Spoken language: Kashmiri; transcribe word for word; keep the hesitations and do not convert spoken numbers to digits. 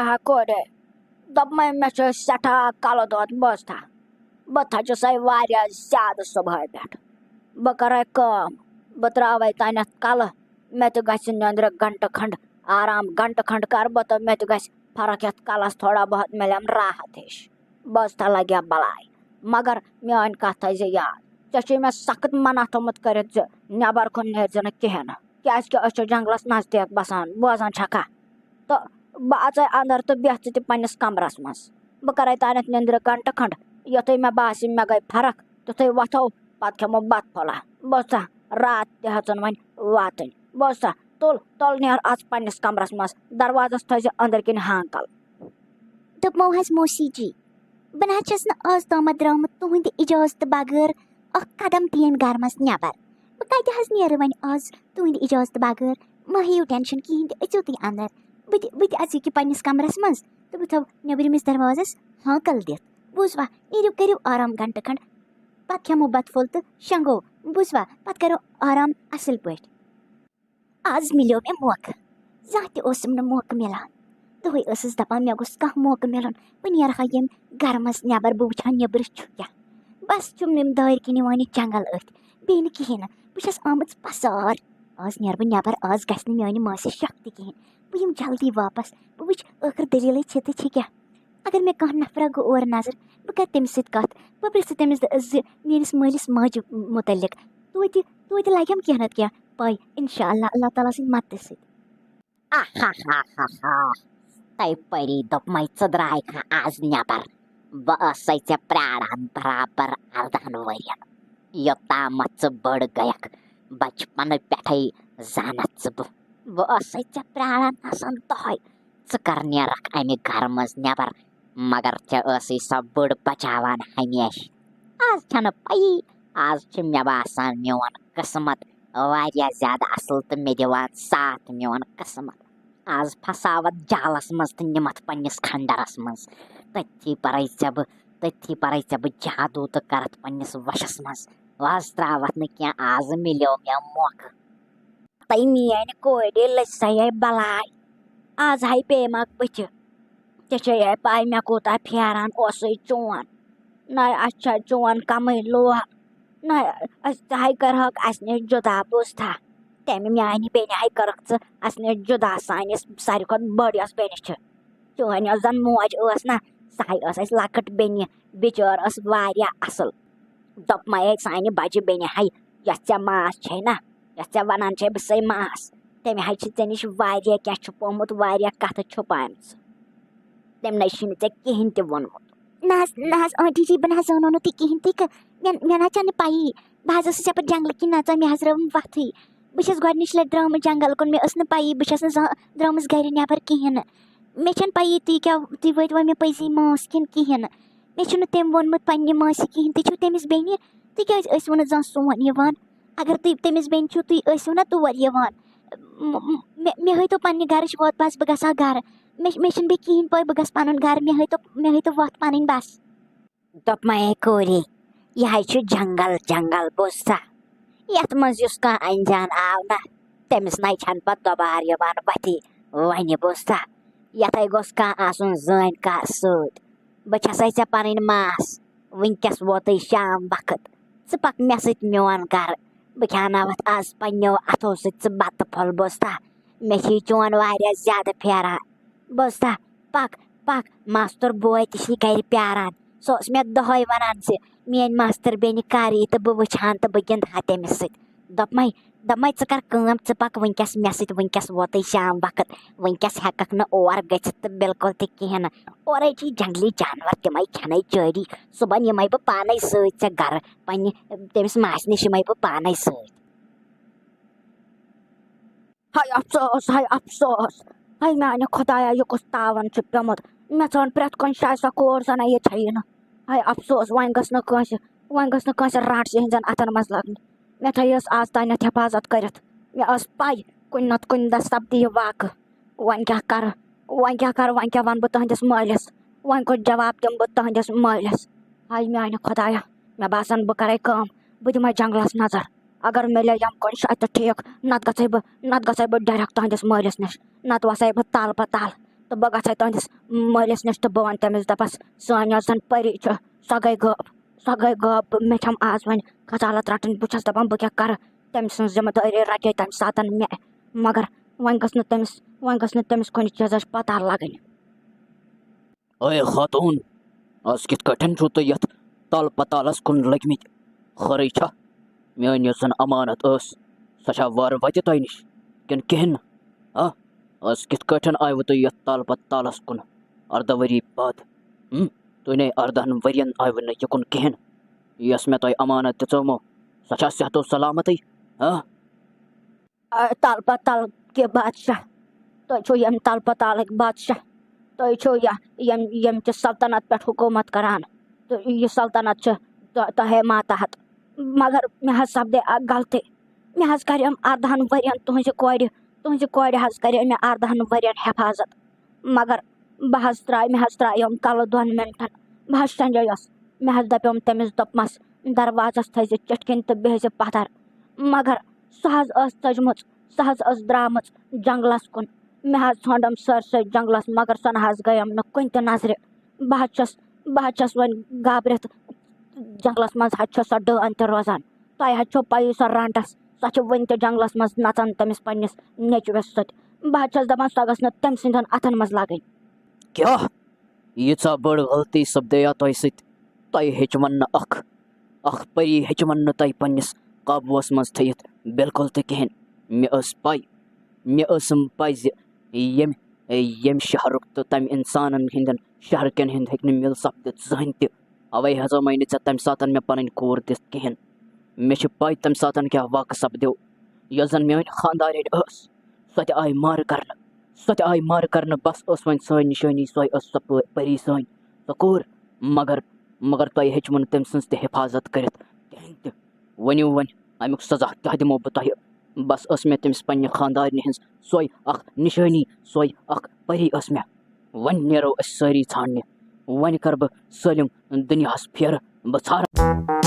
آ کورے، دوٚپمَے مےٚ چھُ سٮ۪ٹھاہ کَلہٕ دود، بوزتھا؟ بہٕ تھَچُسَے واریاہ زیادٕ صُبحٲے پٮ۪ٹھ۔ بہٕ کَرَے کٲم، بہٕ ترٛاوَے تَنٮ۪تھ کَلہٕ، مےٚ تہِ گژھِ نیٚنٛدرِ گھنٹہٕ کھنٛڈ آرام، گھنٹہٕ کھنٛڈ کَرٕ بہٕ تہٕ مےٚ تہِ گژھِ فرق یَتھ کَلَس، تھوڑا بہت مِلٮ۪م راحت ہِش۔ بوزتھا لَگہِ ہا بَلاے، مگر میٛٲنۍ کَتھ تھٲیزِ یاد، ژےٚ چھُے مےٚ سخت منع تھوٚمُت کٔرِتھ زِ نٮ۪بَر کُن نیرزِ نہٕ کِہیٖنۍ نہٕ، کیٛازِکہِ أسۍ چھِ جنٛگلَس نزدیٖک بَسان، بوزان چھَکھا؟ تہٕ بہٕ اژے اندر تہٕ بیٚہہ ژٕ تہِ پننِس کمرس منٛز۔ بہٕ کرے تانٮ۪تھ نیٚنٛدرِ گنٹہٕ کھنٛڈ۔ یُتھُے مےٚ باسہِ مےٚ گٔے فرق، تیُتھُے وۄتھو، پتہٕ کھٮ۪مو بتہٕ پھوٚلہ۔ بہٕ ژاہ، راتھ تہِ ہٮ۪ژٕن وۄنۍ واتٕنۍ۔ بہٕ ژاہ، تُل، تُل نیر اژ پننِس کمرس منٛز، دروازس تھٲیزِ أنٛدرۍ کِنۍ ہانکل۔ دوٚپمو حظ موسی جی، بہٕ نہ حظ چھَس نہٕ آز تامَتھ درٛامٕژ تُہٕنٛدِ اِجازتہٕ بغٲر اکھ قدم تہِ ییٚمہِ گرٕ منٛز نٮ۪بر۔ بہٕ کتہِ حظ نیرٕ وۄنۍ آز تُہٕنٛدِ اجازتہٕ بغٲر؟ مہ ہیٚیِو ٹینشن کِہیٖنۍ تہِ، أژِو تُہۍ اندر۔ بہٕ تہِ، بہٕ تہِ اژٕ یہِ کہِ پننِس کمرس منٛز تہٕ بہٕ تھاوٕ نیٚبرِمِس دروازس ہانکل دِتھ۔ بوٗزوا؟ نیٖرِو، کٔرِو آرام گنٹہٕ کھنٛڈ، پتہٕ کھٮ۪مو بتہٕ پھوٚل تہٕ شۄنٛگو۔ بوٗزوا؟ پتہٕ کرو آرام اصل پٲٹھۍ۔ آز مِلیو مےٚ موقعہٕ، زانٛہہ تہِ اوسُم نہٕ موقعہٕ مِلان۔ دۄہے ٲسٕس دپان مےٚ گوٚژھ کانٛہہ موقعہٕ مِلُن، بہٕ نیرٕ ہا ییٚمہِ گرٕ منٛز نٮ۪بر، بہٕ وٕچھِ ہا نیٚبرٕ چھُ کیٛاہ۔ بس چھُم یِم دٲرۍ کِنۍ یِوان یہِ جنگل أتھۍ، بیٚیہِ نہٕ کِہیٖنۍ نہٕ۔ بہٕ چھَس آمٕژ پسار۔ آز نیرٕ بہٕ نٮ۪بر، آز گژھِ نہٕ میٛانہِ ماسہِ شک تہِ کِہیٖنۍ۔ بہٕ یِمہٕ جلدی واپس، بہٕ وٕچھِ ٲخٕر دٔلیٖلٕے چھِ تہٕ چھِ کیٛاہ۔ اگر مےٚ کانٛہہ نفرا گوٚو اورٕ نظر، بہٕ کرٕ تٔمِس سۭتۍ کتھ، بہٕ پرژھٕ تٔمِس زِ میٛٲنِس مٲلِس ماجہِ مُتعلق۔ توتہِ، توتہِ لگٮ۪م کینٛہہ نتہٕ کینٛہہ پاے، انشاءاللہ، اللہ تعالیٰ سٕنٛدِ مدتہٕ سۭتۍ۔ آہاہاہاہا۔ تۄہہِ پٔری دوٚپمَے ژٕ درٛاے کھا آز نٮ۪بر؟ بہٕ ٲسَے ژےٚ پرٛاران برابر اَردَہَن ؤرِین۔ یوٚتامَتھ ژٕ بٔڑ گٔیَکھ، بچپنہٕ پٮ۪ٹھَے زانَتھ ژٕ بہٕ۔ بہٕ ٲسَے ژےٚ پرٛاران آسان دۄہَے۔ ژٕ کر نیرَکھ اَمہِ گرٕ منٛز نٮ۪بر، مگر ژےٚ ٲسٕے سۄ بٔڑ بچاوان ہمیشہٕ۔ آز چھَنہٕ پَیی، آز چھِ مےٚ باسان میون قٕسمت واریاہ زیادٕ اَصٕل تہٕ مےٚ دِوان ساتھ میون قٕسمت۔ آز پھساوَتھ جالَس منٛز تہٕ نِمَتھ پنٛنِس کھنڈَرَس منٛز۔ تٔتھی پَرَے ژےٚ بہٕ، تٔتھی پَرَے ژےٚ بہٕ جادوٗ تہٕ کَرَتھ پنٛنِس وَشَس منٛز۔ آز ترٛاوَتھ نہٕ کینٛہہ، آز مِلیو مےٚ موقعہٕ۔ تَے میٛانہِ کورِ لٔج سَے بَلاے۔ آز ہَے پیٚیہِ مَکھ بٕتھِ۔ ژےٚ چھے یے پَے مےٚ کوٗتاہ پھیران اوسُے چون۔ نَے اَسہِ چھا چون کَمٕے لول۔ نَے أسۍ ژٕ ہَے کَرٕہَکھ اَسہِ نِش جُدا، بوٗزتھا؟ تَمہِ میٛانہِ بیٚنہِ ہَے کٔرٕکھ ژٕ اَسہِ نِش جُدا، سانِس ساروی کھۄتہٕ بٔڑ یۄس بیٚنہِ چھِ۔ چٲنۍ یۄس زَن موج ٲس نہ، سۄ ہَے ٲس اَسہِ لۄکٕٹ بیٚنہِ، بِچٲر ٲس واریاہ اَصٕل۔ دوٚپمَے سانہِ بَجہِ بیٚنہِ ہَے، یۄس ژےٚ ماس چھے نہ، یۄس ژےٚ وَنان چھے بہٕ سَے ماس، تٔمۍ ہَے چھِ ژےٚ نِش واریاہ کینٛہہ چھُپومُت، واریاہ کَتھٕ چھُپامژٕ۔ تٔمۍ نَے چھُنہٕ ژےٚ کِہیٖنۍ تہِ ووٚنمُت۔ نہ حظ، نہ حظ، آنٹی جی، بہٕ نہ حظ زانو نہٕ تُہۍ کِہیٖنۍ تہِ۔ مےٚ، مےٚ نہ حظ چھَنہٕ پَیی۔ بہٕ حظ ٲسٕس یَپٲرۍ جنٛگلہٕ کِنۍ نَژان، مےٚ حظ رٲوٕم وَتھٕے۔ بہٕ چھَس گۄڈٕنِچ لَٹہِ درٛامٕژ جنٛگل کُن، مےٚ ٲس نہٕ پَیی، بہٕ چھَس نہٕ زانٛہہ درٛامٕژ گَرِ نٮ۪بر کِہیٖنۍ نہٕ۔ مےٚ چھَنہٕ پَیی تُہۍ کیٛاہ، تُہۍ وٲتۍ وۄنۍ مےٚ پٔزی ماس کِنہٕ کِہیٖنۍ نہٕ۔ مےٚ چھُنہٕ تٔمۍ ووٚنمُت پنٛنہِ ماسہِ کِہیٖنۍ، تُہۍ چھِو تٔمِس بیٚنہِ، تُہۍ کیٛازِ ٲسِو نہٕ زانٛہہ سون یِوان؟ اگر تُہۍ تٔمِس بیٚنہِ چھِو، تُہۍ ٲسِو نہ تور یِوان۔ م-، م-، مےٚ، مےٚ ہٲیتو پنٛنہِ گَرٕچ ووت، بَس بہٕ گژھٕ ہا گَرٕ۔ مےٚ، مےٚ چھُنہٕ بیٚیہِ کِہیٖنۍ پَے، بہٕ گژھٕ پَنُن گَرٕ، مےٚ ہٲیتو، مےٚ ہٲیتو وَتھ پَنٕنۍ بَس۔ دوٚپمَے کورِ، یہِ ہَے چھُ جنٛگل، جنٛگل، بوٗزتھا؟ یَتھ منٛز یُس کانٛہہ اَنجان آو نہ، تٔمِس نَے چھَنہٕ پَتہٕ دوبارٕ یِوان وَتھٕے وَنہِ، بوٗزتھا؟ یَتھ ہَے گوٚژھ کانٛہہ آسُن زٲنۍ کار سۭتۍ۔ بہٕ چھَسَے ژےٚ پَنٕنۍ ماس، وٕنکیٚس ووتُے شام وقت، ژٕ پَکھ مےٚ سۭتۍ میون گَرٕ۔ بہٕ کھیٛاناوَتھ آز پنٛنیو اَتھو سۭتۍ ژٕ بَتہٕ پھوٚل، بوٗزتھا؟ مےٚ چھُے چون واریاہ زیادٕ پھیران، بوٗزتھا؟ پَکھ، پَکھ، ماستُر بوے تہِ چھُے گَرِ پیٛاران۔ سُہ اوس مےٚ دۄہَے وَنان زِ میٛٲنۍ ماستٕر بیٚنہِ کَر یی تہٕ بہٕ وٕچھِ ہَن تہٕ بہٕ گِنٛدٕ ہا تٔمِس سۭتۍ۔ دوٚپمَے، دوٚپمَے، ژٕ کَر کٲم، ژٕ پَکھ وٕنکیٚس مےٚ سۭتۍ، وٕنکیٚس ووتُے شام وقت، وٕنکیٚس ہٮ۪کَکھ نہٕ اور گٔژھِتھ تہٕ بِلکُل تہِ کِہیٖنۍ نہٕ۔ اورَے چھِ جنٛگلی جانوَر، تِمَے کھٮ۪نَے چٲری۔ صُبحَن یِمَے بہٕ پانَے سۭتۍ ژےٚ گَرٕ، پنٛنہِ تٔمِس ماسہِ نِش یِمَے بہٕ پانَے سۭتۍ۔ ہاے افسوس، ہاے افسوس، ہاے میانہِ خۄدایا، یہِ کُس تاوان چھُ پیومُت؟ مےٚ ژھانڈ پرٛٮ۪تھ کُنہِ جایہِ سۄ کوٗر، سۄ نہ ییٚتہِ چھیی نہٕ۔ ہاے افسوس، وۄنۍ گٔژھ نہٕ کٲنٛسہِ، وۄنۍ گٔژھ نہٕ کٲنٛسہِ رانٛٹھ یِہنٛزن اتھن منٛز لگٕنۍ۔ مےٚ تھٲیِس آز تانٮ۪تھ حفاظت کٔرِتھ۔ مےٚ ٲس پَے، کُنہِ نتہٕ کُنہِ دۄہ سپدِ یہِ واقعہٕ۔ وۄنۍ کیٛاہ کرٕ؟ وۄنۍ کیٛاہ کرٕ؟ وۄنۍ کیٛاہ ونہٕ بہٕ تُہنٛدِس مٲلِس؟ وۄنۍ کُس جواب دِمہٕ بہٕ تُہنٛدِس مٲلِس؟ ہاے میانہِ خۄدایا، مےٚ باسان بہٕ کرے کٲم، بہٕ دِمے جنگلس نظر۔ اگر مےٚ لے یِم کُنہِ جایہِ تہٕ ٹھیٖک، نتہٕ گژھے بہٕ، نتہٕ گژھے بہٕ direct تُہنٛدِس مٲلِس نِش، نتہٕ وسے بہٕ تل پتہٕ تل۔ تہٕ بہٕ گژھے تُہنٛدِس مٲلِس نِش تہٕ بہٕ وَنہٕ تٔمِس، دَپَس، سٲنۍ یۄس زَن پٔری چھِ، سۄ گٔے غٲب، سۄ گٔے غٲب۔ مےٚ چھَم آز وۄنۍ خجالت رَٹٕنۍ۔ بہٕ چھَس دَپان، بہٕ کیٛاہ کَرٕ؟ تٔمۍ سٕنٛز ذِمہٕ دٲری رَٹے تَمہِ ساتَن مےٚ، مگر وۄنۍ گٔژھ نہٕ تٔمِس، وۄنۍ گٔژھ نہٕ تٔمِس کُنہِ چیٖزٕچ پَتہ لَگٕنۍ۔ اے خاتوٗن، از کِتھ کٲٹھۍ چھُو تُہۍ یتھ تل پتالس کُن لٔگمٕتۍ؟ خٲرٕے چھا؟ میٲنۍ یۄس زن امانت ٲس، سۄ چھا وارٕ وتہِ تۄہہِ نِش کِنہٕ کِہِنۍ نہٕ؟ ہا؟ از کِتھ کٲٹھۍ آیوٕ تُہۍ یتھ تل پتالس کُن اردہ ؤری بعد؟ ہم؟ تُہۍ نے اردہن ؤرین آیوٕ نہٕ یہِ کُن کِہِنۍ۔ یۄس مےٚ تۄہہِ امانت دِژٲومو، سۄ چھا صحت و سلامتٕے؟ ہا؟ آ، تل پتل کہِ بادشاہ۔ تُہۍ چھِو ییٚمہِ تل پتالٕکۍ بادشاہ۔ تُہۍ چھِو یا-، ییٚمہِ، ییٚمہِ چہِ سلطنت پٮ۪ٹھ حکوٗمت کران۔ تہٕ یہِ سلطنت چھِ تۄ-، تۄہے ماتحت۔ مگر مےٚ حظ سپدے اکھ غلطی۔ مےٚ حظ کریٚم اردہن ؤرین تُہنٛزِ کورِ، تُہنٛزِ کورِ حظ کریٚم مےٚ اردہن ؤرین حفاظت۔ مگر بہٕ حظ ترٛاے، مےٚ حظ ترٛایوم کلہٕ دۄن منٹن۔ بہٕ حظ شنجیوس۔ مےٚ حظ دپیوم تٔمِس، دوٚپمس، دروازس تھٲیزِ چِٹھۍ کِنۍ تہٕ بیٚہزِ پتھر۔ مگر سۄ حظ ٲس ژٔجمٕژ، سۄ حظ ٲس درٛامٕژ جنگلس کُن۔ مےٚ حظ ژھانڈم سٲرسٕے جنگلس، مگر سۄ نہ حظ گٔیم نہٕ کُنہِ تہِ نظرِ۔ بہٕ حظ چھَس، بہٕ حظ چھَس وۄنۍ گابرِتھ۔ جنگلس منٛز حظ چھِ سۄ ڈٲن تہِ روزان۔ تۄہہِ حظ چھو پَیی، سۄ رانٛٹَس، سۄ چھِ وٕنہِ تہِ جنگلس منٛز نژان تٔمِس پننِس نیٚچوِس سۭتۍ۔ بہٕ حظ چھَس دَپان، سۄ گٔژھ نہٕ تٔمۍ سٕنٛدٮ۪ن اَتھن منٛز لَگٕنۍ۔ کیٛاہ؟ ییٖژاہ بٔڑ غلطی سپدییا تۄہہِ سۭتۍ؟ تۄہہِ ہیٚچوَن نہٕ اکھ، اکھ پٔری ہیٚچوَن نہٕ تۄہہِ پننِس قابوٗوَس منٛز تھٲیِتھ بِلکُل تہِ کِہیٖنۍ۔ مےٚ ٲس پَے، مےٚ ٲسٕم پَے زِ ییٚمہِ، ییٚمہِ شہرُک تہٕ تَمہِ اِنسانَن ہٕنٛدٮ۪ن شہرٕ کٮ۪ن ہُنٛد ہیٚکہِ نہٕ مِل سپدِتھ زٕہٕنۍ تہِ۔ اَوَے حظ آو مےٚ نہٕ ژےٚ تَمہِ ساتَن مےٚ پَنٕنۍ کوٗر دِتھ کِہیٖنۍ۔ مےٚ چھِ پَے تَمہِ ساتَن کیٛاہ واقعہٕ سپدیو۔ یۄس زَن میٛٲنۍ خانٛدارِنۍ ٲس، سۄ تہِ آیہِ مارٕ کرنہٕ۔ سۄ تہِ آیہِ مارٕ کرنہٕ۔ بس ٲس وۄنۍ سٲنۍ نِشٲنی، سۄے ٲس سۄ پٲ-، پٔری سٲنۍ، سۄ کوٗر۔ مگر، مگر تۄہہِ ہیٚچوٕ نہٕ تٔمۍ سٕنٛز تہِ حفاظت کٔرِتھ کِہیٖنۍ تہِ۔ ؤنِو وۄنۍ، اَمیُک سزا کیٛاہ دِمو بہٕ تۄہہِ؟ بس ٲس مےٚ تٔمِس پننہِ خانٛدارنہِ ہٕنٛز سۄے اکھ نِشٲنی، سۄے اکھ پٔری ٲس مےٚ۔ وۄنۍ نیرو أسۍ سٲری ژھانٛڈنہِ۔ وۄنۍ کرٕ بہٕ سٲلِم دُنیاہس پھیرٕ، بہٕ ژھارٕ۔